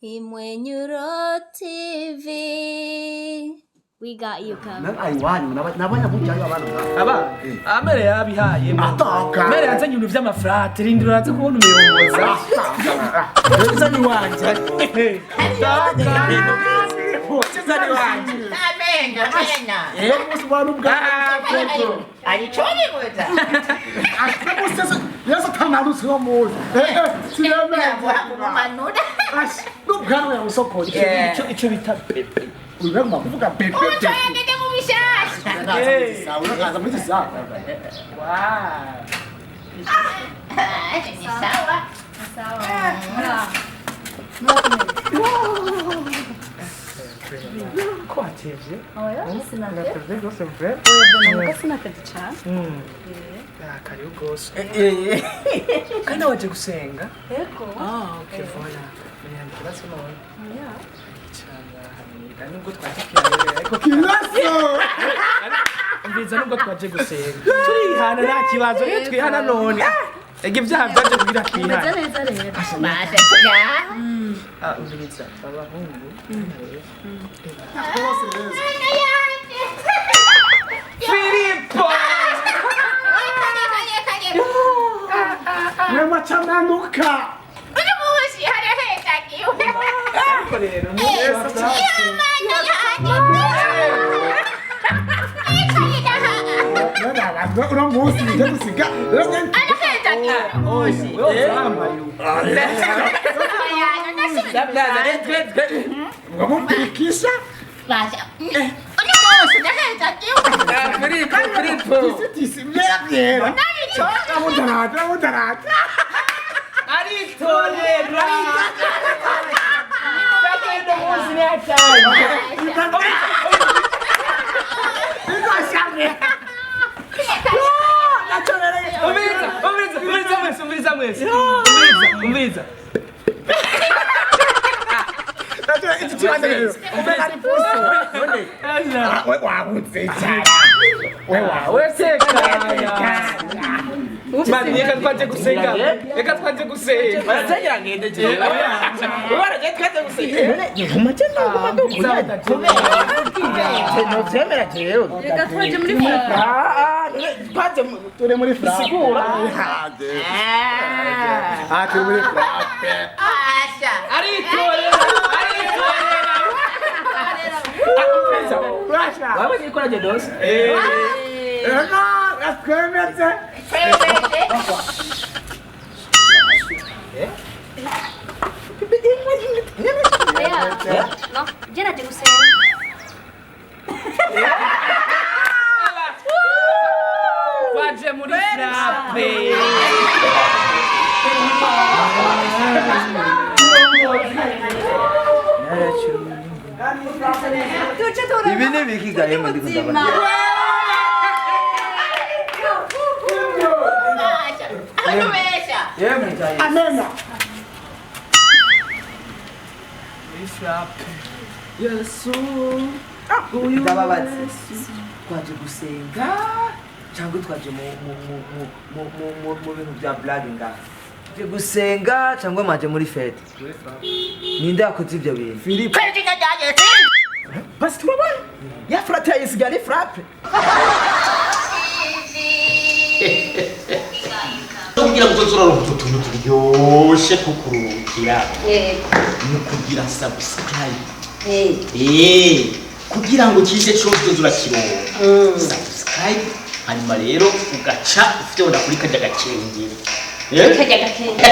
Imwenyuro TV. We got you covered. Iwanyu n'abanyamuryango abana ngaho. Aba amere yabihaye. Atoka. Mere yazanye ibintu vy'amafrate, rindira uraze kubona umuyobozi. Uzanye iwanje. Uzanye iwanje. Amenyo, amenyo. Umunsi wari ubwa Alichobibuza. Yesu tanarutse uno munsi. Kumanura. N'ubwanwa yabusokoye. Ico bita pepe. Urimo kuvuga pepe. Ucoyagende mu bishasha. Uraza muri sawa. Ni sawa. Sawa. Ko watevye? Oya, sinatevye. Natevye rwose mve. Oya, bene, sinatevye cane. Ah, karibu rwose. Kandi waje gusenga? Ego. Ah, ok, voilà. Menya ikibazo none. Oya. Cyane, nubwo twaje kwihanira ariko Kibazo. Umviriza, nubwo twaje gusenga turihana, nta kibazo iyo twihana none. Ega ibyaha byaje kugira Umeze twihane. neza rero. Basha ya. Ah, umviriza, abahungu. Mwana yanje. Filipo! Kare, kare. Nyamacamanuka. Uno munsi harahezagiwe. Ariko rero Imana yanje. Uno munsi nje gusiga. Arahezagiwe. Wewe wambaye. Ngo mupikisha. Basha. Uno munsi ndahezagiwe. Filipo, Filipo. Tisi tisi byera byera. Amudarata amudarata. Aritorera. Sasa munsi ni hatari. Umviriza, umviriza, umviriza mwese, umviriza mwese. Umviriza, umviriza. Iki kibazo rero. We wabutse cyane. We wabutse. Wetekanya. Mani, reka twaje gusenga. Reka twaje gusenga. Baratangira ngende jewe. Ubara je twaje gusenga. No vyemera jewe. Reka twaje muri frappe. Ah ah, twaje Turi muri frappe. Sigura. Ah, turi muri frappe. Asha. Aritorera, aritorera. Rasha. Waba ni kora je dos. Eh. Ego, twemeze. Twemeje. Oya. No, je naje gusenga. Twaje muri frappe. Tuce tura. Ibi ni ibiki gahema ndiko ndabona? Asha. Anubesha. Yemwe cyane. Amena. Muri frappe. Yesu. Ndababaza. Twaje gusenga cyangwa twaje mu bintu bya blague ngaha? Twaje gusenga cyangwa mwaje muri fête? Ninde yakoze ibyo bintu? Filipo. Basi turabona. Ya frappe yisigaye ari frappe. Kugira ngo uzoze utu tuntu turyoshe kukuruhukira Yego. ni ukugira subscribe. Eh. Kugira ngo kize cyose uzoze urakironka, subscribe, hanyuma rero ugaca ufyonda kuri karya gakengeri. Kajya gakenge.